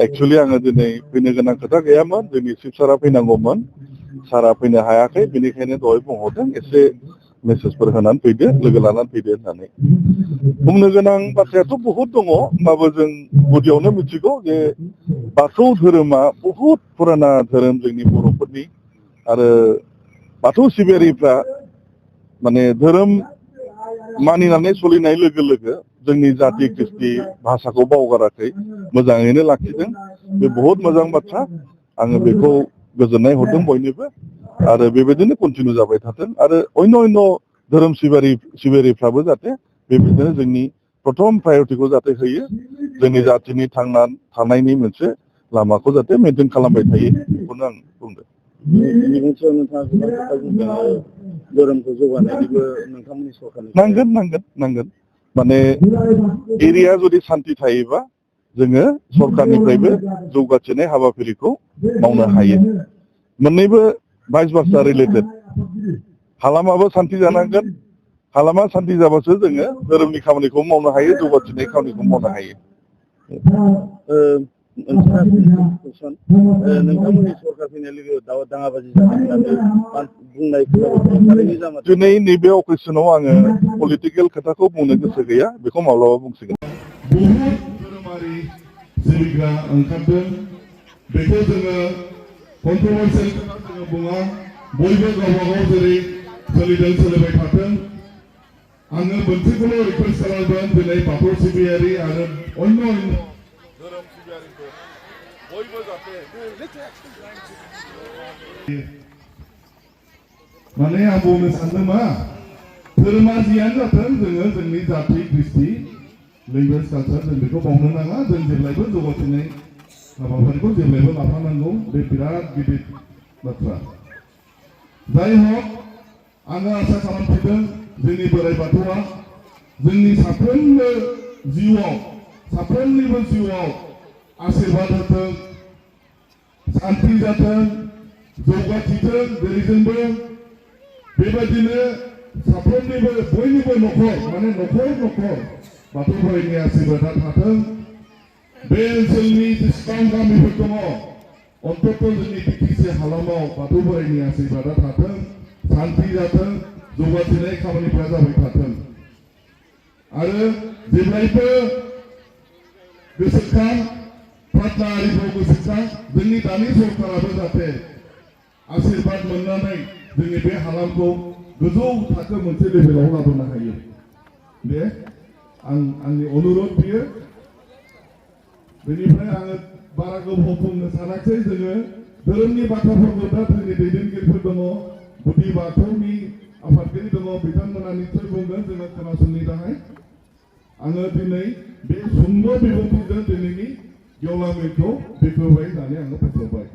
actually आङो दिनै फैनो गोनां खोथा गैयामोन जोंनि चिफ सारा फैनांगौमोन सारा फैनो हायाखै बेनिखायनो दहाय बुंहरदों एसे मेसेजफोर होनानै फैदो लोगो लानानै फैदो होननानै बुंनो गोनां बाथ्रायाथ' बहुद दङ होमबाबो जों गुदियावनो मिथिगौ जे बाथौ धोरोमा बहुद पुराना धोरोम जोंनि बर'फोरनि आरो बाथौ सिबियारिफ्रा माने धोरोम मानिनानै सोलिनाय लोगो लोगो जोंनि जाति कृष्टि भाषाखौ बावगाराखै मोजाङैनो लाखिदों बे बहुत मोजां बाथ्रा आङो बेखौ गोजोननाय हरदों बयनिबो आरो बेबायदिनो कन्टिनिउ जाबाय थाथों आरो अन्य धोरोम सिबियारिफ्राबो जाहाथे बेबायदिनो जोंनि प्रथम प्रायरिटिखौ जाहाथे होयो जोंनि जातिनि थांना थानायनि मोनसे लामाखौ जाहाथे मेनटेन खालामबाय थायो बेखौनो आं बुंदों बिबुंथियाव नोंथाङा गोबां खोथा बुंदों धोरोमखौ जौगानायनिबो नोंथांमोननि सरकारनि नांगोन माने एरिया जुदि सान्ति थायोबा जोङो सरकारनिफ्रायबो जौगाथिनाय हाबाफारिखौ मावनो हायो मोननैबो भाइस भार्सा रिलेटेड हालामाबो सान्ति जानांगोन हालामा सान्ति जाबासो जोङो धोरोमनि खामानिखौ मावनो हायो जौगाथिनाय खामानिखौ मावनो हायो नोंथांमोननि सरकार फैनाय लोगो दाङाबाजि बुंनाय दिनै नैबे अकेसनाव आङो पलिटिकेल खोथाखौ बुंनो गोसो गैया बेखौ माब्लाबा बुंसिगोन बहुत धोरोमारि सिबिग्रा ओंखारदों बेखौ जोङो कन्ट्रभार्सियेल खोथा जोङो बुङा बयबो गावबा गाव जेरै सोलिदों सोलिबाय थाथों आङो मोनसेखौल' रिकुवेस्ट खालामगोन दिनै बाथौ सिबियारि आरो अन्य धोरोम सिबियारिफोर बयबो जाहाथे माने आं बुंनो सानदों मा धोरोमा जियानो जाथों जोङो जोंनि जाति कृष्टि लेंगुवेज कालचार जों बेखौ बावनो नाङा जों जेब्लायबो जौगाथिनाय हाबाफारिखौ जेब्लायबो लाफानांगौ बे बिराद गिदिर बाथ्रा जाय हक आङो आसा खालामफैदों जोंनि बोराइ बाथौआ जोंनि साफ्रोमबो जिउआव साफ्रोमनिबो जिउआव आशीर्बाद होथों शान्ति जाथों जौगाथिथों जेरैजोंबो बेबायदिनो साफ्रोमनिबो बयनिबो न'खर माने न'खर बाथौ बोराइनि आशीर्बादा थाथों बे ओनसोलनि जेसेबां गामिफोर दङ अन्तत जोंनि बिटिसि हालामाव बाथौ बोराइनि आशीर्बादा थाथों शान्ति जाथों जौगाथिनाय खामानिफ्रा जाबाय थाथों आरो जेब्लायबो गोसोखां प्रार्थना आरिखौ गोसोखां जोंनि दानि सरकाराबो जाहाथे आशीर्बाद मोननानै जोंनि बे हालामखौ गोजौ थाखो मोनसे लेभेलाव लाबोनो हायो बे आंनि अनुरोध बियो बेनिफ्राय आङो बारा गोबाव बुंनो सानाखै जोङो धोरोमनि बाथ्राफोरखौ दा जोंनि दैदेनगिरिफोर दङ गुदि बाथौनि आफादगिरि दङ बिथांमोना निश्चय बुंगोन जोङो खोनासंनो थाखाय आङो दिनै बे सुंद' बिबुंथिजों दिनैनि गेवलां मेलखौ बेखेवबाय होननानै आङो फोसावबाय